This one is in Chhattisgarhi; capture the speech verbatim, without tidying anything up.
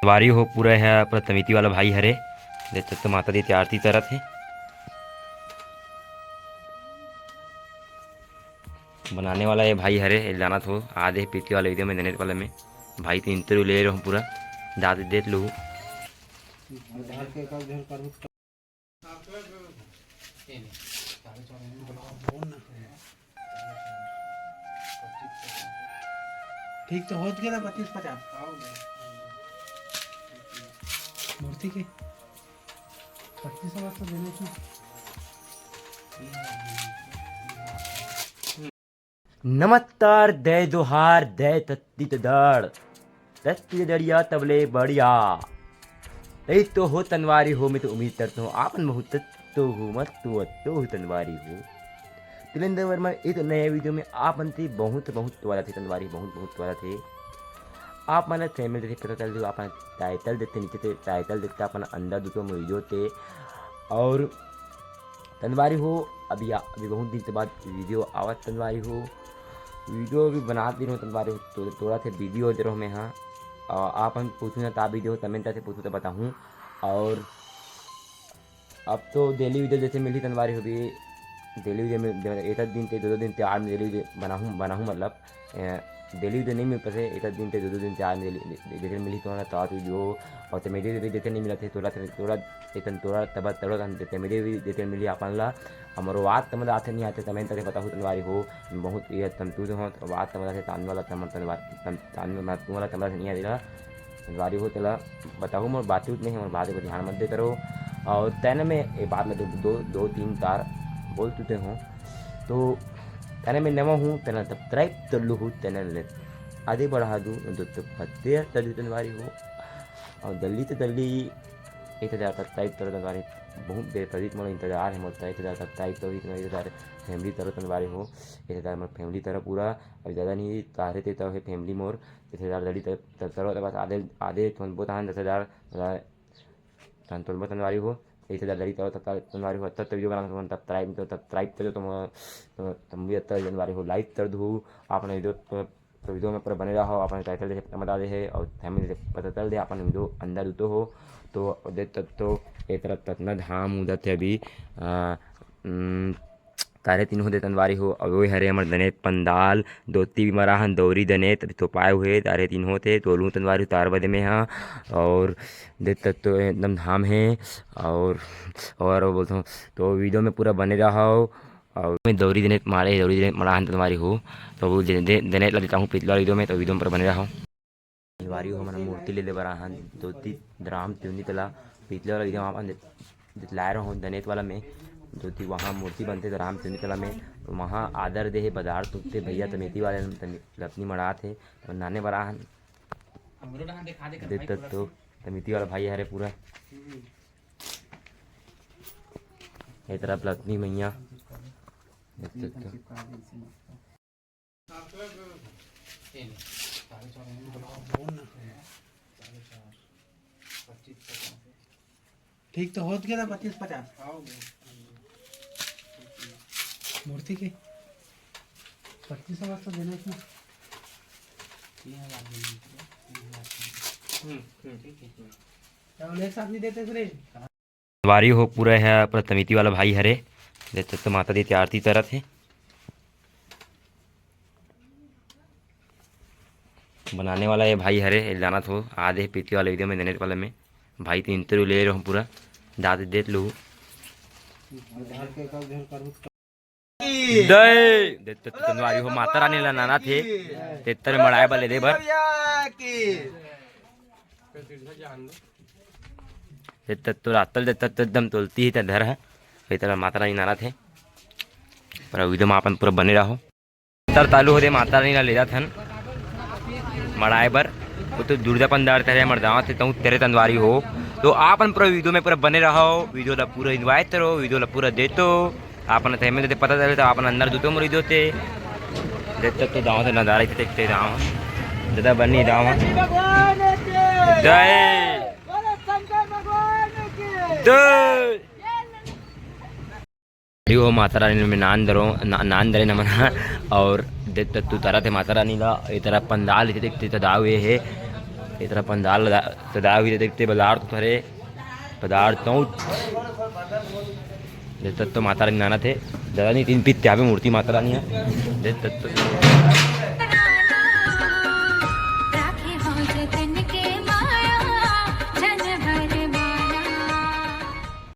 संगवारी हो, पूरा है, पूरा तमीती वाला भाई हरे। देख सकते, माता जी आरती करत हे। बनाने वाला ये भाई हरे, ये जानत हो, आधे पीती वाला वीडियो में, देने वाला में। भाई तो इंटरव्यू ले रहे हो पूरा, दाद देत लू। ठीक तो होत गया था पच्चीस पचास। मूर्ति के पच्चीस हजार तो देने की। नमस्कार, दय दोहार, दय तत्ती त दड़, तत्ती दड़िया तबले बढ़िया। तई तो हो तनवारी हो, मैं तो उम्मीद करता हूँ आपन बहुत तो हो, मत तो, तो हो तनवारी हो। तिलेंद्र वर्मा, ये तो नया वीडियो में आप मन ते बहुत, बहुत स्वागत है तनवारी, बहुत, बहुत स्वागत है। आप मन चैनल देखे पता चल दो, आप मन टाइटल देखे, नीचे ते टाइटल देखे, आप मन अंदर दो तो वीडियो ते। और तनवारी हो, अभी आ, अभी बहुत दिन के बाद वीडियो आवत तनवारी हो। वीडियो भी बनात भी रहूँ तनवारी हो, तो थोड़ा से बिजी हो रहो मैं, हाँ। और आप हम पूछू ना ता वीडियो, तमें से पूछू तो बताहूँ। और अब तो डेली वीडियो जैसे मिली तनवारी हो भी, डेली वीडियो में एक दिन ते, दो, दो दिन ते आर में डेली वीडियो बनाहूँ, बनाहूँ मतलब, ए, डेली वीडियो नहीं मिल पासे, एक दिन ते, दो, दो दिन ते आर में डेली, जैसे मिली तो ना तो वीडियो, और तो मेरे भी जैसे नहीं मिला थे, थोड़ा, थोड़ा, थोड़ा, एक तन थोड़ा तबा तोड़ा तन देते, मेरे भी जैसे मिली आपन ला, हमरो बात समझ आते नहीं आते, तमें तक बताहूँ तनवारी हो, बहुत ये तंतु हो, तो बात समझ आते, तान वाला तमन तनवार, तन, तान वाला तमन नहीं आते। तनवारी हो तेला बताहूँ, मोर बातचीत नहीं है, मोर बात को ध्यान मत दे करो। और तैने में ये बात में दो, दो, दो तीन तार बोल चुके हूँ। तो तैने में नवा हूँ, तेना सब्सक्राइब कर लू हूँ, तेना ले आगे बढ़ा दूँ, दो तो फतेह कर दूँ तनवारी हो। और जल्दी से जल्दी एक हज़ार सब्सक्राइब करो तनवारी, बहुत बेसब्री से मोर इंतजार है, मोर एक हज़ार सब्सक्राइब करो, एक हज़ार फैमिली करो तनवारी हो, एक हज़ार मोर फैमिली करो पूरा। अब ज़्यादा नहीं तारे ते तो है फैमिली मोर, एक हज़ार जल्दी तर-, तर-, करो तो बस आधे, आधे तुम बहुत आन दस हज़ार, तन तोलबो तनवारी हो, एक हज़ार जल्दी करो तब तनवारी हो, तब तो वीडियो बना सकते हो, सब्सक्राइब तो सब्सक्राइब करो तुम, तुम, तुम भी अच्छा तनवारी हो, लाइक कर दो, आपने वीडियो तो तो वीडियो में पूरा बने रहो, अपन टाइटल देखे पता दे है और फैमिली देखे पता चल दे, अपन वीडियो अंदर उतो हो। तो देख सकते हो, ये तरफ ततना धाम उदत है अभी, आ, उम, तारे तीन हो दे तनवारी हो, अब वो हरे हमर दने पंडाल, दोती भी मरा हन, दौरी दने, तभी तो पाए हुए, तारे तीन होते, तो लू तनवारी उतार बदे में हाँ, और देख सकते हो, एकदम धाम है, और, और बोलता हूँ, तो वीडियो में पूरा बने रहो। और मैं दौरी देने मारे, दौरी देने मड़ा हन तनवारी हो, तो वो दे-, दे-, देने ला देता हूँ पिछला वीडियो में, तो वीडियो में पर बने रहो। तनवारी हो, हमन मूर्ति ले ले बर आहन, धोती, राम तिवनी तला, पिछले वाला वीडियो में अपन दे-, दिखलाए रहो, दनेत वाला में, धोती वहाँ मूर्ति बनते तो राम तिवनी तला में, वहाँ आदर दे हे, बजार तुकते भैया तमेती वाले तमी-, लपनी मड़ात हे, तो नाने बर आहन। देख तो, तमेती वाला भाई हरे पूरा। ये तरफ लक्ष्मी मैया। ठीक तो होत गया था पच्चीस पचास। मूर्ति के पच्चीस सौ तो देना ही। हम्म, हम्म। ठीक है। तो एक साथ नहीं देते थे। तनवारी हो पूरा है, पूरा तमीती वाला भाई हरे। देख सकते हो, माता जी आरती करत हे। बनाने वाला ये भाई हरे, ये जानत हो, आधे पीती वाला वीडियो में, देने वाला में। भाई तो इंटरव्यू ले रहे हो पूरा, दाद देत लू। जय। देख सकते हो, तनवारी हो, माता रानी ला नाना थे, तेतर मड़ाए वाले दे बर। ये तक तो रातल दे तक तो एकदम तोलती ही त धर है। ये तरह माता रानी नारा थे। पर वीडियो में अपन पूरा बने रहो। तर तालू होते माता रानी ला ले जात हन मड़ाए बर। वो तो दुर्दा पंडार तेरे मर्दावा थे, तहूँ तेरे तनवारी हो। तो आपन पूरा वीडियो में पूरा बने रहो, वीडियो ला पूरा एंजॉय करो, वीडियो ला पूरा देखो। आपन ते में पता चले तो आपन अंदर दूतो मुरी दोते। देख तक तो दाव से नजारा इतने देखते दाव। दादा बनी दाव। भगवान की जय। बोलो शंकर भगवान की जय। यो माता रानी में नान दरो, ना-, नान दरे नमन। और देख तक तू तारा थे माता रानी ला, ये तरह पंडाल इतने देखते तो दाव ये है। इतना पंडाल लदा-, सदा हुई देखते बलार तो थरे पदार तो दे तत्व माता रानी नाना थे। दादा नहीं तीन पीते यहाँ पे मूर्ति माता रानी है। दे तत्व